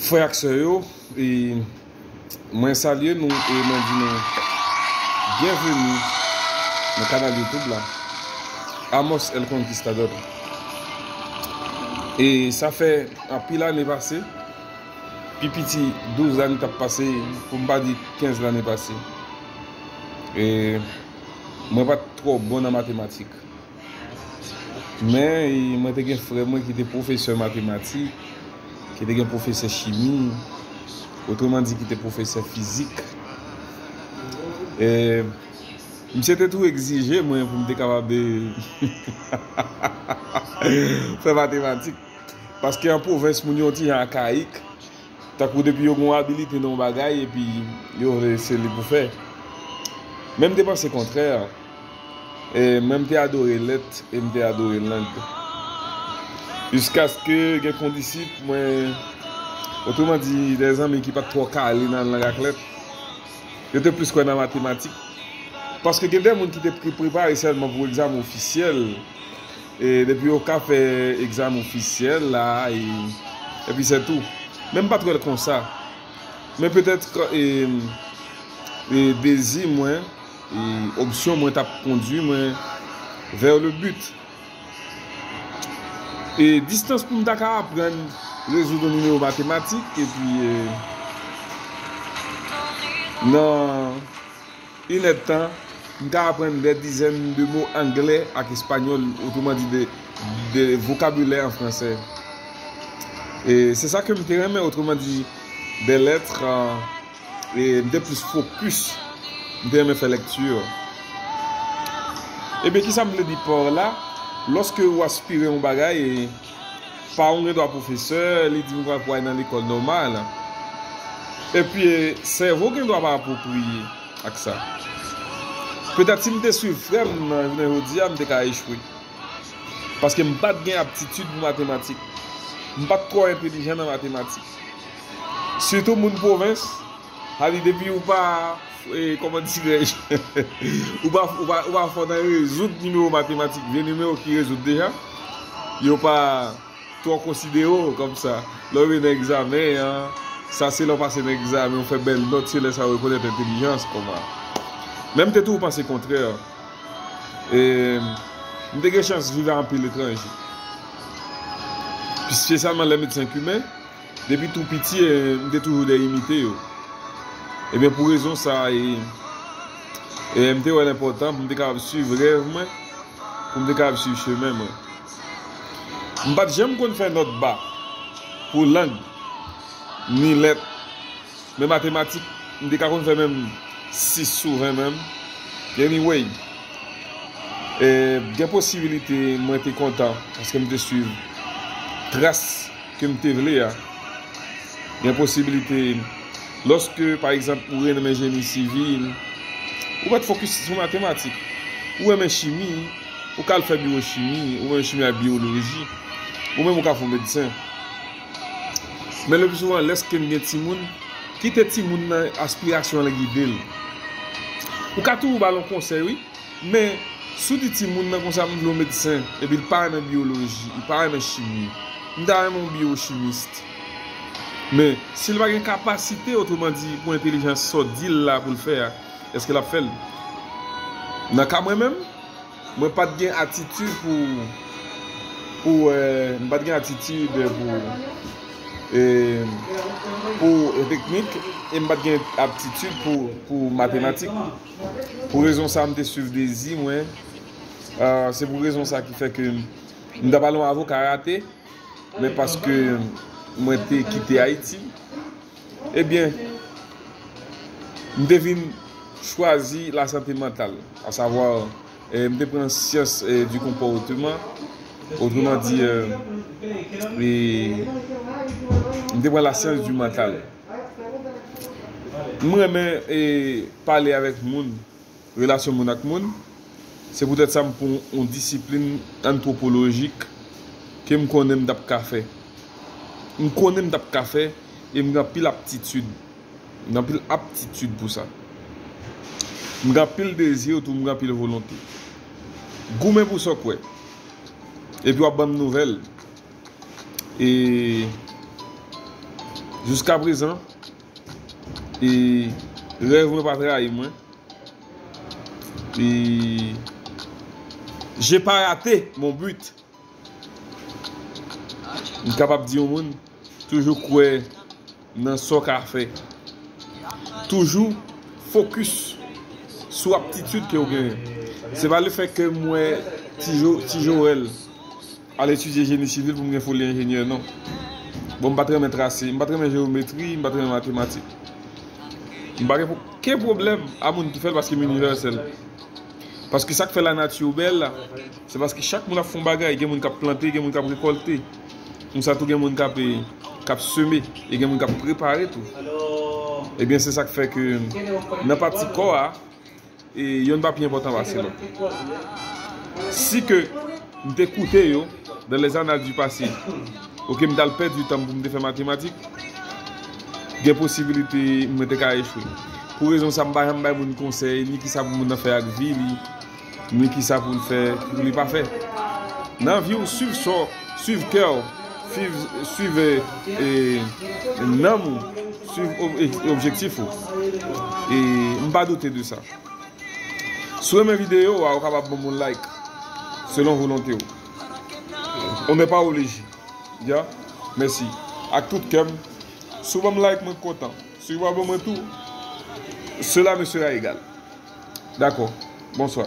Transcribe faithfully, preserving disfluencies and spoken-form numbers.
Frè ak sè yo, e mwen salye nou e mwen di nou byenveni nan kanal YouTube la, Amos El Conquistador. E sa fè anpil ane pase, pi piti douz ane t ap pase, pou m pa di kenz ane pase. E mwen pa t twò bon nan matematik. Men, e, mwen te gen frè mwen ki te pwofesè matematik, ki te gen pwofesè chimi, otreman di ki te pwofesè fizik. E, misye te tou egzije mwen pou m te kapab, e, fè matematik. Paske an pwovens, moun yo yon ti jan akayik. Tankou depi yo gen yon abilite nan yon bagay, epi yo vle se li pou fè. Men m te panse kontrè a. E mwen m te adore lèt e m te adore lang. Jiskaske gen kondisip mwen, otreman di, de zanmi ki pa t twò kale nan lang ak lèt, yo te plis kwè nan matematik. Paske gen de moun ki te pre-, prepare sèlman pou egzamen ofisyèl. E depi yo ka fè egzamen ofisyèl la, e, epi se tou. Men m pa t wè l konsa. Men petèt, e, e dezi mwen, e opsyon mwen t ap kondui mwen vers le but. E distans pou m ta ka aprann rezoud yon nimewo matematik, epi, e, nan inèdtan, m ka aprann dè dizèn de mo anglè ak espanyòl, otreman di de, de vokabilè an fransè. E se sa ke m te renmen, otreman di, de lèt, e m te plis fokis, m te renmen fè lèkti. Ebyen, kisa m vle di pa la? Lòske ou aspire yon bagay, e pa w gen dwa pwofesè, li di m pral pway nan lekòl nòmal. Epi, e, sèvo gen dwa pa apwopriye ak sa. Petèt si m te swiv frè m nan jounen jodi a, m te ka echwe. Paske m pa t gen aptitid pou matematik. M pa t twò entelijan nan matematik. Sitou moun pwovens, sa vle di depi ou pa, e, kòman dirèj, ou pa, ou pa, ou pa fò nan rezoud nimewo matematik, vye nimewo ki rezoud deja, yo pa twò konsidere w kòmsa. Lè w rive nan egzamen an, sa se lè w pase nan egzamen, w fè bèl nòt, se lè sa yo rekonèt entèlijans kòman. Men m te toujou panse kontrè. E, m te gen chans viv a anpil etranje. Espesyalman lè medsen kiben, depi tou piti, e, m te toujou dèyè imite yo. Ebyen, pou rezon sa, e, e, m te wè l enpòtan pou m te kapab swiv rèv mwen, pou m te kapab swiv chemen mwen. M pa t janm konn fè nòt ba pou lang, ni lèt, men matematik, m te ka konn fè menm sis sou ven menm. Anyway, e, gen posibilite mwen te kontan paske m te swiv tras ke m te vle a. Gen posibilite, lòske, pa egzanp, ou renmen jeni sivil, ou mèt fokis sou matematik. Ou renmen chimi, ou ka al fè biwochimi, ou renmen chimi ak biyoloji, ou menm ou ka fè medsen. Men le pli souvan, lèske n gen timoun, kite timoun nan aspirasyon l gide l. Ou ka toujou ba l yon konsèy, wi. Men, si w di timoun nan konsa, "M vle w medsen," epi l pa renmen biyoloji, li pa renmen chimi, "M ta renmen w biyochimis." Men, si l pa gen kapasite, otreman di, pou entèlijans sa w di l la pou l fè a, èske l ap fè l? Nan ka mwen menm, mwen pa t gen atitid pou, pou, e, m pa t gen atitid pou, e, pou teknik, e m pa t gen aptitid pou, pou matematik. Pou rezon sa, m te swiv dezi mwen. Ah, se pou rezon sa ki fè ke m t ap al yon avoka rate, men paske mwen te kite Ayiti, ebyen, m te vin chwazi lasante mantal, asavwa, e, m te pran syans, e, di konpòteman, otreman di, e, e, m te pran lasyans di mantal. M renmen, e, pale avèk moun, relasyon moun ak moun. Se poutèt sa m pran yon disiplin antwopolojik ke m konnen m t ap ka fè. M konnen m t ap ka fè e m gen anpil aptitid. M gen anpil aptitid pou sa. M gen anpil dezi tou, m gen anpil volonte. Goumen pou sa w kwè. Epi w ap ban m nouvèl. E Jiska prezan, e rèv mwen pa trayi mwen. E j'ai pas raté mon but. M kapab di yon moun, toujou kwè nan sa w ka fè. Toujou fokis sou aptitid ke w genyen. Se pa lefèt ke m wè Ti Jo-, Ti Joel al etidye jeni sivil pou m gen foli enjenyè, non. Bon, m pa t renmen trase, m pa t renmen jewometri, m pa t renmen matematik. M pa gen okenn pwoblèm a moun ki fè l paske m inivèsèl. Paske sa k fè lanati bèl la, se paske chak moun ap fè yon bagay, gen moun k ap plante, gen moun k ap rekòlte. Konsa tou gen moun k ap, eh, k ap seme, e gen moun k ap prepare tou. Ebyen, se sa k fè ke nan pati kò a, e yonn pa pi enpòtan pase lòt. Si ke m te koute yo, dans les annales du passé, oke, m t al pèdi tan m pou m te fè matematik, gen posibilite mwen te ka echwe. Pou rezon sa, m pa janm bay moun konsèy, ni kisa pou moun nan fè ak vi li, ni kisa pou l fè, pou li pa fè. Nan vi w, swiv sa w, swiv kè w, swiv, swiv, eh, eh, nanm ou, swiv ob-, objektif ou. E m pa doute de sa. Si w renmen videyo a, ou kapab ban m yon like, selon volonte w. On n'est pas obligé. Ya, mèsi. Ak tout kè m, si w ban m like, mwen kontan. Si w pa ban mwen tou, cela me sera égal. Dakò. Bonswa.